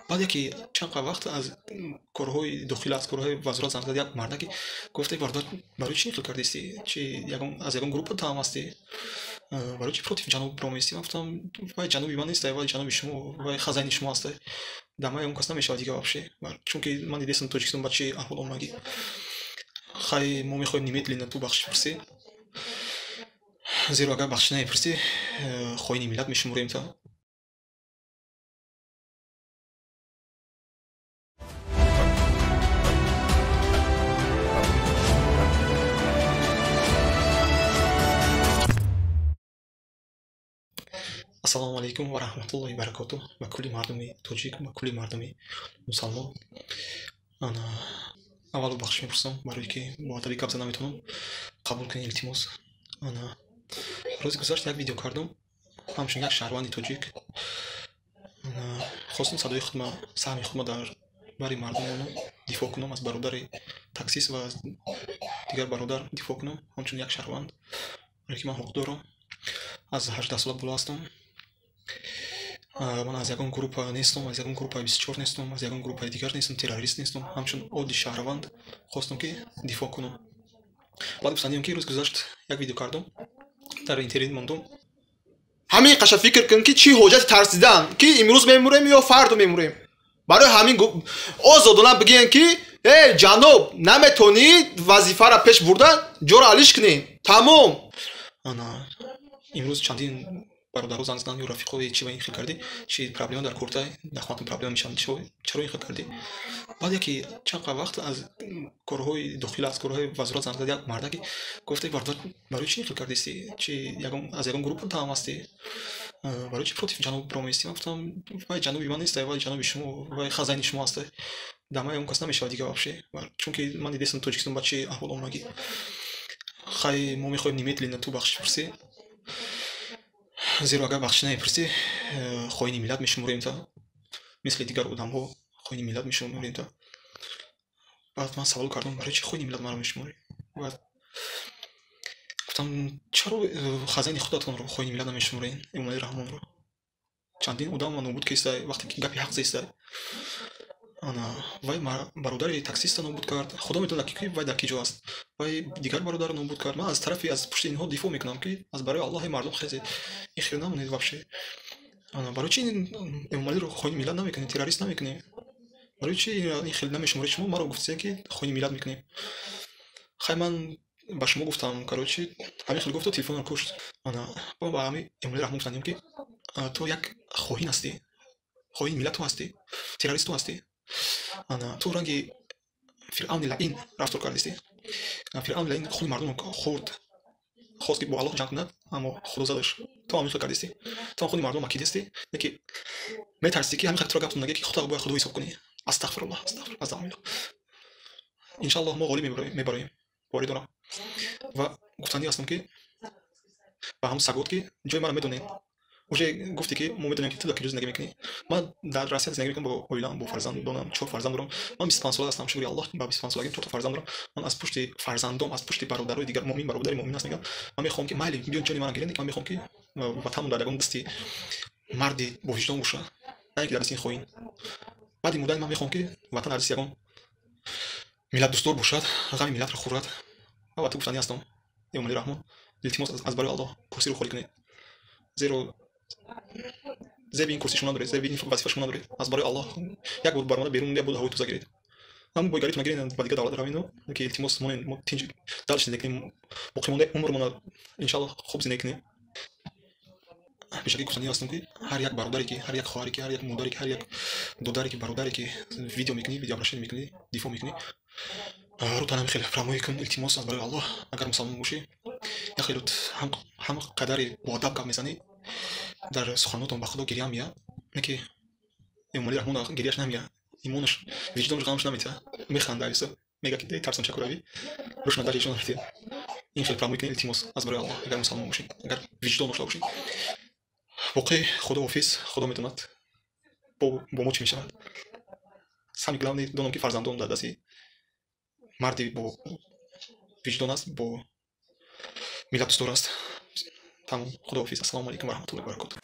Баъд яке чанд вақт аз корҳои дохила, аз корҳои вазорат занг зад як марда, ки гуфт: бародар, барои чӣ ин хел кардисти? Чи аз ягон группа таам ҳастӣ? Барои чӣ против ҷаноб роместӣ? Ман гуфтам: вай ҷаноби ман нест, вай ҷаноби шумо, вай хазайни шумо ҳаста. Дар ман ягон кас намешавад дига вообще, чунки ман дидестам Тоҷикистон ба чӣ аҳвол омадагӣ. Хай, мо мехоҳем немедленно ту бахшиш пурсӣ, зеро агар бахшиш намепурсӣ, хоини миллат мешуморем та. Ассалому алайкум ва раҳматуллоҳи баракотуҳ ба кулли мардуми тоҷик, ба кулли мардуми мусалмон. Ана, аввало бахшиш мепурсам, барое ки бо адаби гап зада наметавонам, қабул кунед, илтимос. Ана, рӯзи гузашт як видео кардам, ҳамчун як шаҳрванди тоҷик. Хостам садои худма, саҳми худма дар бари мардумоно дифоъ кунам, аз бародари таксист ва аз дигар бародар дифоъ кунам, ҳамчун як шаҳрванд, барое ки ман ҳуқуқ дорам, аз 18 сола боло ҳастам. Ман аз ягон группа нестам, аз ягон группаи 24 нестам, аз ягон группаи дигар нестам, террорист нестам. Ҳамчун оддӣ шаҳрванд хостам, ки дифоъ кунам. Баъд гуфтандиам, ки рӯз гузашт як видео кардам, дар интернет мондум. Ҳамин қаша фикр кун, ки чӣ ҳоҷати тарсидан, ки имрӯз мемурем ё фардо мемурем. Барои ҳамин озодона бигӯем, ки э ҷаноб, наметонӣ вазифаро пеш бурдан, ҷоро алиш кунем, тамом. Ана, имрӯз чандин бародаро занг заданд ё рафиқо: чи ба ин хел кардӣ? Чи проблема дар куртай, дар хонатон проблема мешаванд, чаро ин хел кардӣ? Баъд яке чанд вақт аз корҳои дохила, аз корҳои вазорат занг зад як марда, ки гуфт: бародар, барои чӣ ин хел кардисти? Чи аз ягон группа таам ҳастӣ? Барои чӣ против ҷаноб роместӣ? Ман гуфтам: вай ҷаноби ман нест, вай ҷаноби шумо, вай хазайни шумо ҳаста. Дар ман ягон кас намешавад дига вообще, чунки ман дидестам Тоҷикистон ба чӣ аҳвол омадагӣ. Хай, мо мехоҳем немедленно ту бахшиш пурсӣ, зеро агар бахшиш намепурсӣ, хоини миллат мешуморем та, мисли дигар одамҳо хоини миллат мешуморем та. Баъд ман савол кардам: барои чӣ хоини миллат маро мешуморӣ? Баъд гуфтам: чаро хазайни худатонро хоини миллат намешуморед, Эмомалӣ Раҳмонро? Чандин одам нобуд киста, вақте ки гапи ҳақ зеста. Ана, вай бародари таксиста нобуд кард, худо медонад, ки вай дар ки ҷо аст. Вай дигар бародарро нобуд кард. Ман аз тарафи, аз пушти инҳо дифоъ мекунам, ки аз барои Аллоҳи мардум хезед, ин хел намонед вообще. Ана, барои чи Эмомалиро хоини миллат намекунед, террорист намекунед? Барои чи ин хел намешуморед? Шумо маро гуфтед, ки хоини миллат мекунем. Хай, ман ба шумо гуфтам, короче, ҳамин хел гуфту телефонро кушт. Ана, ба ҳамин Эмомалӣ Раҳмон гуфтандем, ки ту як хоҳин ҳастӣ, хоини миллат ту ҳастӣ, террорист ту ҳастӣ. Ана, ту ранги Фиръавни лаин рафтор кардистӣ. Фиръавни лаин хуни мардумро хӯрд, хост, ки бо Аллоҳ ҷанг кунад, аммо Худо задаш. Ту ҳамин хел кардистӣ, ту ҳам хуни мардум макидистӣ, леки метарсӣ, ки ҳамин хел туро гап наге, ки худо бояд Худо ҳисоб кунӣ. Астағфируллоҳ, астағфируллоҳ. Иншаллоҳ, мо ғолиб мебароем, боварӣ дорам. Ва гуфтанӣ ҳастам, ки ба ҳамн сагот, ки ҷои маро медонед, уже гуфте, ки мо медонем, ки ту дар куҷо зиндагӣ мекунӣ. Ман дар Россия зиндагӣ мекунам бо оилаам, бо фарзандонам, чор фарзанд дорам. Ман 25 сола ҳастам, шукри Аллоҳ, ба 25 солагим чорта фарзанд дорам. Ман аз пушти фарзандом, аз пушти бародарои дигар муъмин, бародари муъмин аст, мегӯям, ман мехоҳам, ки майли, биён ҷони маро гиред, ман мехоҳам, ки ватанам дар ягон дасти марди бовиҷдон бошад, на ин ки дар дасти ин хоин. Баъди мурдани ман мехоҳам, ки ватан дар дасти ягон миллатдӯстдор бошад, ғами миллатро хӯрад. Ва ба ту гуфтанӣ ҳастам, Эмомалӣ Раҳмон, илтимос, аз барои Аллоҳ курсиро холӣ кунед, зеро зеби ин курси шумо надоред, зеби ин вазифа шумо надоред. Аз барои Аллоҳ, як бор баромада берун, як бор ҳавои тоза гиред. Ҳамн бойгаритон гиред, ба дигар давлат равену, ки илтимос, монед, мо тинҷ дальше зиндагӣ кунем, боқимондаи умрмона иншаллоҳ хуб зиндагӣ кунем. Пешакӣ гуфтанӣ ҳастам, ки ҳар як бародаре, ки ҳар як хоҳаре, ки ҳар як модаре, ки ҳар як додаре, ки бародаре, ки видео мекунӣ, видеообращение мекунӣ, дифоъ мекунӣ, рӯ танами хеле прямой кун, илтимос, аз барои Аллоҳ. Агар мусалмон бошӣ, як хеле ҳам қадари боадаб гап мезанӣ, дар суханотон ба Худо гиря меяд, не ки Эмомалӣ Раҳмон гиряш намеяд, имонаш, виҷдонаш ғамаш наметиҳад, механда, айса мега, ки тарсам чакуравӣ рӯшна даже ишон наметиҳад. Ин хеле прямой кунед, илтимос, аз барои Аллоҳ, агар мусалмон бошӣ, агар виҷдон дошта бошӣ. Боқӣ худоҳофиз, Худо медонад, бо мо чӣ мешавад. Самое главное, донам, ки фарзандон дар дасти марди бо виҷдон аст, бо миллатдӯстдор аст. Тамом, худоҳофиз, ассалому алайкум ва раҳматуллоҳи ва баракотуҳ.